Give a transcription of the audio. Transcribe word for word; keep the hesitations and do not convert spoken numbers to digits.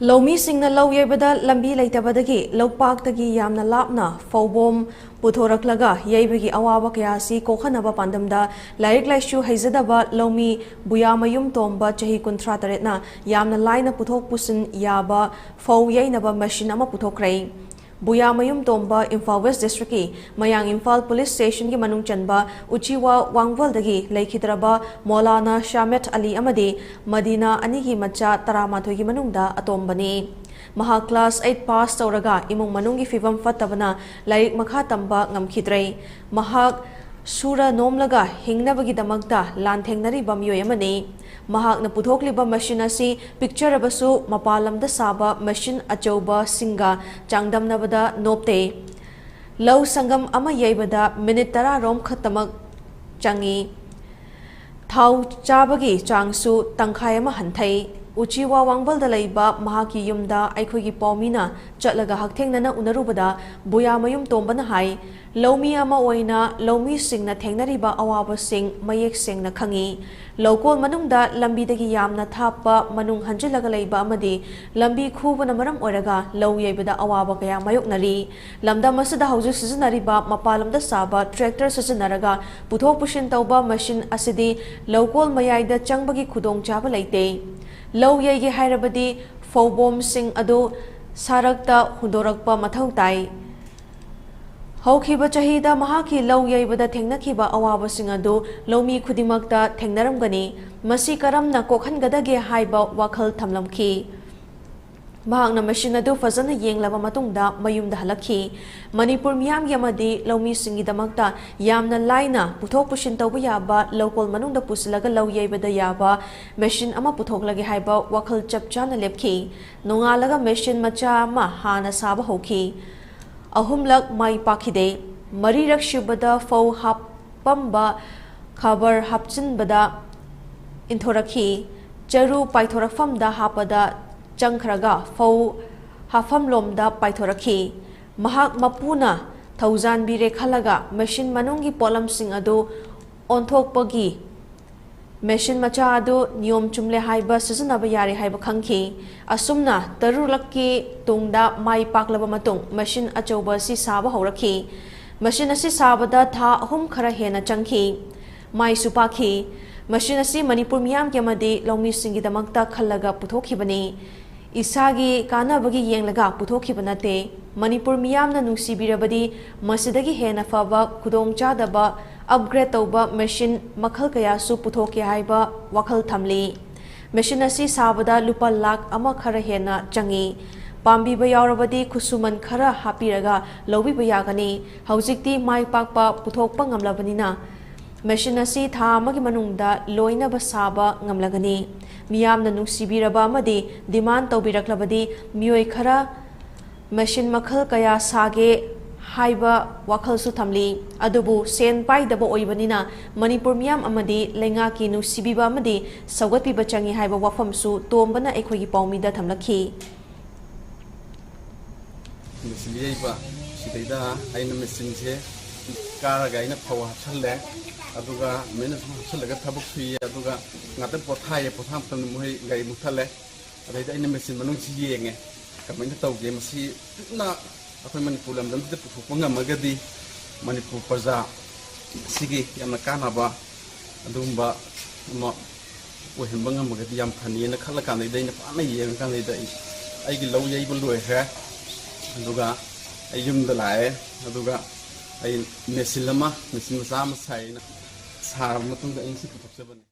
ꯂꯧꯃꯤꯁꯤꯡꯅ ꯂꯧ ꯌꯩꯕꯗ ꯂꯝꯕꯤ ꯂꯩꯇꯕꯗꯒꯤ ꯂꯧꯄꯥꯛꯇꯒꯤ ꯌꯥꯝꯅ ꯂꯥꯞꯅ ꯐꯧꯕꯣꯝ ꯄꯨꯊꯣꯔꯛꯂꯒ ꯌꯩꯕꯒꯤ ꯑꯋꯥꯕ ꯀꯌꯥ ꯑꯁꯤ ꯀꯣꯛꯍꯟꯅꯕ ꯄꯥꯟꯗꯝꯗ ꯂꯥꯏꯔꯤꯛ ꯂꯥꯏꯁꯨ ꯍꯩꯖꯗꯕ ꯂꯧꯃꯤ ꯕꯨꯌꯥꯃꯌꯨꯝ ꯇꯣꯝꯕ, ꯆꯍꯤ ꯀꯨꯟꯊ꯭ꯔꯥ ꯇꯔꯦꯠꯅ ꯌꯥꯝꯅ ꯂꯥꯏꯅ ꯄꯨꯊꯣꯛ ꯄꯨꯁꯤꯟ ꯌꯥꯕ ꯐꯧ ꯌꯩꯅꯕ ꯃꯦꯁꯤꯟ ꯑꯃ ꯄꯨꯊꯣꯛꯈ꯭ꯔꯦ꯫ ꯕꯨꯌꯥꯃꯌꯨꯝ ꯇꯣꯝꯕ ꯏꯝꯐꯥꯜ ꯋꯦꯁ ꯗꯤꯁꯇ꯭ꯔꯤꯛꯀꯤ ꯃꯌꯥꯡ ꯏꯝꯐꯥꯜ ꯄꯨꯂꯤꯁ ꯁ꯭ꯇꯦꯁꯟꯒꯤ ꯃꯅꯨꯡ ꯆꯟꯕ ꯎꯆꯤꯋꯥ ꯋꯥꯡꯕꯜꯗꯒꯤ ꯂꯩꯈꯤꯗ꯭ꯔꯕ ꯃꯣꯂꯥꯅꯥ ꯁꯥꯃꯦꯠ ꯑꯂꯤ ꯑꯃꯗꯤ ꯃꯗꯤꯅꯥ ꯑꯅꯤꯒꯤ ꯃꯆꯥ ꯇꯔꯥꯃꯥꯊꯣꯏꯒꯤ ꯃꯅꯨꯡꯗ ꯑꯇꯣꯝꯕꯅꯤ꯫ ꯃꯍꯥꯛ ꯀ꯭ꯂꯥꯁ ꯑꯩꯠ ꯄꯥꯁ ꯇꯧꯔꯒ ꯏꯃꯨꯡ ꯃꯅꯨꯡꯒꯤ ꯐꯤꯕꯝ ꯐꯠꯇꯕꯅ ꯂꯥꯏꯔꯤꯛ ꯃꯈꯥ ꯇꯝꯕ ꯉꯝꯈꯤꯗ꯭ꯔꯦ꯫ ꯃꯍꯥꯛ ꯁꯨꯔ ꯅꯣꯝꯂꯒ ꯍꯤꯡꯅꯕꯒꯤꯗꯃꯛꯇ ꯂꯥꯟꯊꯦꯡꯅꯔꯤꯕ ꯃꯤꯑꯣꯏ ꯑꯃꯅꯤ꯫ ꯃꯍꯥꯛꯅ ꯄꯨꯊꯣꯛꯂꯤꯕ ꯃꯦꯁꯤꯟ ꯑꯁꯤ ꯄꯤꯛꯆꯔꯕꯁꯨ ꯃꯄꯥꯟ ꯂꯝꯗ ꯁꯥꯕ ꯃꯦꯁꯤꯟ ꯑꯆꯧꯕꯁꯤꯡꯒ ꯆꯥꯡꯗꯝꯅꯕꯗ ꯅꯣꯞꯇꯦ꯫ ꯂꯧ ꯁꯪꯒꯝ ꯑꯃ ꯌꯩꯕꯗ ꯃꯤꯅꯤꯠ ꯇꯔꯥ ꯔꯣꯝ ꯈꯛꯇꯃꯛ ꯆꯪꯏ꯫ ꯊꯥꯎ ꯆꯥꯕꯒꯤ ꯆꯥꯡꯁꯨ ꯇꯪꯈꯥꯏ ꯑꯃ ꯍꯟꯊꯩ꯫ ꯎꯆꯤꯋꯥ ꯋꯥꯡꯕꯜꯗ ꯂꯩꯕ ꯃꯍꯥꯛꯀꯤ ꯌꯨꯝꯗ ꯑꯩꯈꯣꯏꯒꯤ ꯄꯥꯎꯃꯤꯅ ꯆꯠꯂꯒ ꯍꯛꯊꯦꯡꯅꯅ ꯎꯅꯔꯨꯕꯗ ꯕꯨꯌꯥꯃꯌꯨꯝ ꯇꯣꯝꯕꯅ ꯍꯥꯏ, ꯂꯧꯃꯤ ꯑꯃ ꯑꯣꯏꯅ ꯂꯧꯃꯤꯁꯤꯡꯅ ꯊꯦꯡꯅꯔꯤꯕ ꯑꯋꯥꯕꯁꯤꯡ ꯃꯌꯦꯛ ꯁꯦꯡꯅ ꯈꯪꯏ꯫ ꯂꯧꯀꯣꯜ ꯃꯅꯨꯡꯗ ꯂꯝꯕꯤꯗꯒꯤ ꯌꯥꯝꯅ ꯊꯥꯞꯄ, ꯃꯅꯨꯡ ꯍꯟꯖꯤꯜꯂꯒ ꯂꯩꯕ ꯑꯃꯗꯤ ꯂꯝꯕꯤ ꯈꯨꯕꯅ ꯃꯔꯝ ꯑꯣꯏꯔꯒ ꯂꯧ ꯌꯩꯕꯗ ꯑꯋꯥꯕ ꯀꯌꯥ ꯃꯥꯌꯣꯛꯅꯔꯤ꯫ ꯂꯝꯗꯝ ꯑꯁꯤꯗ ꯍꯧꯖꯤꯛ ꯁꯤꯖꯤꯟꯅꯔꯤꯕ ꯃꯄꯥꯟ ꯂꯝꯗ ꯁꯥꯕ ꯇ꯭ꯔꯦꯛꯇꯔ ꯁꯤꯖꯤꯟꯅꯔꯒ ꯄꯨꯊꯣꯛ ꯄꯨꯁꯤꯟ ꯇꯧꯕ ꯃꯦꯁꯤꯟ ꯑꯁꯤꯗꯤ ꯂꯧꯀꯣꯜ ꯃꯌꯥꯏꯗ ꯆꯪꯕꯒꯤ ꯈꯨꯗꯣꯡꯆꯥꯕ ꯂꯩꯇꯦ꯫ ꯂꯧ ꯌꯩꯒꯦ ꯍꯥꯏꯔꯕꯗꯤ ꯐꯧꯕꯣꯝꯁꯤꯡ ꯑꯗꯨ ꯁꯔꯛꯇ ꯍꯨꯟꯗꯣꯔꯛꯄ ꯃꯊꯧ ꯇꯥꯏ꯫ ꯍꯧꯈꯤꯕ ꯆꯍꯤꯗ ꯃꯍꯥꯛꯀꯤ ꯂꯧ ꯌꯩꯕꯗ ꯊꯦꯡꯅꯈꯤꯕ ꯑꯋꯥꯕꯁꯤꯡ ꯑꯗꯨ ꯂꯧꯃꯤ ꯈꯨꯗꯤꯡꯃꯛꯇ ꯊꯦꯡꯅꯔꯝꯒꯅꯤ꯫ ꯃꯁꯤ ꯀꯔꯝꯅ ꯀꯣꯛꯍꯟꯒꯗꯒꯦ ꯍꯥꯏꯕ ꯋꯥꯈꯜ ꯊꯝꯂꯝꯈꯤ꯫ ꯃꯍꯥꯛꯅ ꯃꯦꯁꯤꯟ ꯑꯗꯨ ꯐꯖꯅ ꯌꯦꯡꯂꯕ ꯃꯇꯨꯡꯗ ꯃꯌꯨꯝꯗ ꯍꯜꯂꯛꯈꯤ꯫ ꯃꯅꯤꯄꯨꯔ ꯃꯤꯌꯥꯝꯒꯤ ꯑꯃꯗꯤ ꯂꯧꯃꯤꯁꯤꯡꯒꯤꯗꯃꯛꯇ ꯌꯥꯝꯅ ꯂꯥꯏꯅ ꯄꯨꯊꯣꯛ ꯄꯨꯁꯤꯟ ꯇꯧꯕ ꯌꯥꯕ, ꯂꯧꯀꯣꯜ ꯃꯅꯨꯡꯗ ꯄꯨꯁꯤꯜꯂꯒ ꯂꯧ ꯌꯩꯕꯗ ꯌꯥꯕ ꯃꯦꯁꯤꯟ ꯑꯃ ꯄꯨꯊꯣꯛꯂꯒꯦ ꯍꯥꯏꯕ ꯋꯥꯈꯜ ꯆꯞ ꯆꯥꯅ ꯂꯦꯞꯈꯤ꯫ ꯅꯣꯡꯉꯥꯜꯂꯒ ꯃꯦꯁꯤꯟ ꯃꯆꯥ ꯑꯃ ꯍꯥꯟꯅ ꯁꯥꯕ ꯍꯧꯈꯤ꯫ ꯑꯍꯨꯝꯂꯛ ꯃꯥꯏ ꯄꯥꯛꯈꯤꯗꯦ꯫ ꯃꯔꯤꯔꯛ ꯁꯨꯕꯗ ꯐꯧ ꯍꯥꯞꯄꯝꯕ ꯈꯕꯔ ꯍꯥꯞꯆꯤꯟꯕꯗ ꯏꯟꯊꯣꯔꯛꯈꯤ꯫ ꯆꯔꯨ ꯄꯥꯏꯊꯣꯔꯛꯐꯝꯗ ꯍꯥꯞꯄꯗ ꯆꯪꯈ꯭ꯔꯒ ꯐꯧ ꯍꯥꯞꯐꯝꯂꯣꯝꯗ ꯄꯥꯏꯊꯣꯔꯛꯈꯤ꯫ ꯃꯍꯥꯛ ꯃꯄꯨꯅ ꯊꯧꯖꯥꯟꯕꯤꯔꯦ ꯈꯜꯂꯒ ꯃꯦꯁꯤꯟ ꯃꯅꯨꯡꯒꯤ ꯄꯣꯠꯂꯝꯁꯤꯡ ꯑꯗꯨ ꯑꯣꯟꯊꯣꯛꯄꯒꯤ ꯃꯦꯁꯤꯟ ꯃꯆꯥ ꯑꯗꯨ ꯅꯤꯌꯣꯝ ꯆꯨꯝꯂꯦ ꯍꯥꯏꯕ ꯁꯤꯖꯤꯟꯅꯕ ꯌꯥꯔꯦ ꯍꯥꯏꯕ ꯈꯪꯈꯤ꯫ ꯑꯁꯨꯝꯅ ꯇꯔꯨꯛꯂꯛꯀꯤ ꯇꯨꯡꯗ ꯃꯥꯏ ꯄꯥꯛꯂꯕ ꯃꯇꯨꯡ ꯃꯦꯁꯤꯟ ꯑꯆꯧꯕ ꯑꯁꯤ ꯁꯥꯕ ꯍꯧꯔꯛꯈꯤ꯫ ꯃꯦꯁꯤꯟ ꯑꯁꯤ ꯁꯥꯕꯗ ꯊꯥ ꯑꯍꯨꯝ ꯈꯔ ꯍꯦꯟꯅ ꯆꯪꯈꯤ꯫ ꯃꯥꯏꯁꯨ ꯄꯥꯛꯈꯤ꯫ ꯃꯦꯁꯤꯟ ꯑꯁꯤ ꯃꯅꯤꯄꯨꯔ ꯃꯤꯌꯥꯝꯒꯤ ꯑꯃꯗꯤ ꯂꯧꯃꯤꯁꯤꯡꯒꯤꯗꯃꯛꯇ ꯈꯜꯂꯒ ꯄꯨꯊꯣꯛꯈꯤꯕꯅꯤ꯫ ꯏꯁꯥꯒꯤ ꯀꯥꯟꯅꯕꯒꯤ ꯌꯦꯡꯂꯒ ꯄꯨꯊꯣꯛꯈꯤꯕ ꯅꯠꯇꯦ꯫ ꯃꯅꯤꯄꯨꯔ ꯃꯤꯌꯥꯝꯅ ꯅꯨꯡꯁꯤꯕꯤꯔꯕꯗꯤ ꯃꯁꯤꯗꯒꯤ ꯍꯦꯟꯅ ꯐꯕ ꯈꯨꯗꯣꯡꯆꯥꯗꯕ ꯑꯞꯒ꯭ꯔꯦꯗ ꯇꯧꯕ ꯃꯦꯁꯤꯟ ꯃꯈꯜ ꯀꯌꯥꯁꯨ ꯄꯨꯊꯣꯛꯀꯦ ꯍꯥꯏꯕ ꯋꯥꯈꯜ ꯊꯝꯂꯤ꯫ ꯃꯦꯁꯤꯟ ꯑꯁꯤ ꯁꯥꯕꯗ ꯂꯨꯄꯥ ꯂꯥꯈ ꯑꯃ ꯈꯔ ꯍꯦꯟꯅ ꯆꯪꯏ꯫ ꯄꯥꯝꯕꯤꯕ ꯌꯥꯎꯔꯕꯗꯤ ꯈꯨꯠꯁꯨꯃꯟ ꯈꯔ ꯍꯥꯞꯄꯤꯔꯒ ꯂꯧꯕꯤꯕ ꯌꯥꯒꯅꯤ꯫ ꯍꯧꯖꯤꯛꯇꯤ ꯃꯥꯏ ꯄꯥꯛꯄ ꯄꯨꯊꯣꯛꯄ ꯉꯝꯂꯕꯅꯤꯅ ꯃꯦꯁꯤꯟ ꯑꯁꯤ ꯊꯥ ꯑꯃꯒꯤ ꯃꯅꯨꯡꯗ ꯂꯣꯏꯅꯕ ꯁꯥꯕ ꯉꯝꯂꯒꯅꯤ꯫ ꯃꯤꯌꯥꯝꯅ ꯅꯨꯡꯁꯤꯕꯤꯔꯕ ꯑꯃꯗꯤ ꯗꯤꯃꯥꯟ ꯇꯧꯕꯤꯔꯛꯂꯕꯗꯤ ꯃꯤꯑꯣꯏ ꯈꯔ ꯃꯦꯁꯤꯟ ꯃꯈꯜ ꯀꯌꯥ ꯁꯥꯒꯦ ꯍꯥꯏꯕ ꯋꯥꯈꯜꯁꯨ ꯊꯝꯂꯤ꯫ ꯑꯗꯨꯕꯨ ꯁꯦꯟ ꯄꯥꯏꯗꯕ ꯑꯣꯏꯕꯅꯤꯅ ꯃꯅꯤꯄꯨꯔ ꯃꯤꯌꯥꯝ ꯑꯃꯗꯤ ꯂꯩꯉꯥꯛꯀꯤ ꯅꯨꯡꯁꯤꯕꯤꯕ ꯑꯃꯗꯤ ꯁꯧꯒꯠꯄꯤꯕ ꯆꯪꯏ ꯍꯥꯏꯕ ꯋꯥꯐꯝꯁꯨ ꯇꯣꯝꯕꯅ ꯑꯩꯈꯣꯏꯒꯤ ꯄꯥꯎꯃꯤꯗ ꯊꯝꯂꯛꯈꯤ꯫ ꯃꯦꯆꯤꯟ ꯌꯩꯕ ꯁꯤꯗꯩꯗ ꯑꯩꯅ ꯃꯦꯆꯤꯟꯁꯦ ꯀꯥꯔꯒ ꯑꯩꯅ ꯐꯧ ꯍꯥꯞꯆꯜꯂꯦ꯫ ꯑꯗꯨꯒ ꯑꯗꯨꯃꯥꯏꯅ ꯁꯨꯝ ꯍꯥꯞꯆꯜꯂꯒ ꯊꯕꯛ ꯁꯨꯏꯌꯦ꯫ ꯑꯗꯨꯒ ꯉꯥꯛꯇꯪ ꯄꯣꯊꯥꯏꯌꯦ꯫ ꯄꯣꯊꯥ ꯃꯇꯝꯗ ꯃꯣꯏ ꯒꯥꯔꯤ ꯃꯨꯠꯊꯠꯂꯦ꯫ ꯑꯗꯩꯗ ꯑꯩꯅ ꯃꯦꯆꯤꯟ ꯃꯅꯨꯡꯁꯤ ꯌꯦꯡꯉꯦ, ꯀꯃꯥꯏꯅ ꯇꯧꯒꯦ꯫ ꯃꯁꯤ ꯄꯨꯟꯅ ꯑꯩꯈꯣꯏ ꯃꯅꯤꯄꯨꯔ ꯂꯝꯗꯝꯁꯤꯗ ꯄꯨꯊꯣꯛꯄ ꯉꯝꯃꯒꯗꯤ ꯃꯅꯤꯄꯨꯔ ꯄ꯭ꯔꯖꯥ ꯁꯤꯒꯤ ꯌꯥꯝꯅ ꯀꯥꯟꯅꯕ ꯑꯗꯨꯒꯨꯝꯕ ꯑꯃ ꯑꯣꯏꯍꯟꯕ ꯉꯝꯃꯒꯗꯤ ꯌꯥꯝ ꯐꯅꯤꯅ ꯈꯜꯂ ꯀꯥꯟꯗꯩꯗ ꯑꯩꯅ ꯐꯖꯅ ꯌꯦꯡꯉ ꯀꯥꯟꯗꯩꯗ ꯑꯩ ꯑꯩꯒꯤ ꯂꯧ ꯌꯩꯕ ꯂꯣꯏꯈ꯭ꯔꯦ꯫ ꯑꯗꯨꯒ ꯑꯩ ꯌꯨꯝꯗ ꯂꯥꯛꯑꯦ꯫ ꯑꯗꯨꯒ ꯑꯩ ꯃꯦꯆꯤꯟ ꯑꯃ, ꯃꯦꯆꯤꯟ ꯃꯆꯥ ꯑꯃ ꯁꯥꯏꯅ ꯁꯥꯔꯕ ꯃꯇꯨꯡꯗ ꯑꯩ ꯉꯁꯤ ꯄꯨꯊꯣꯛꯆꯕꯅꯤ꯫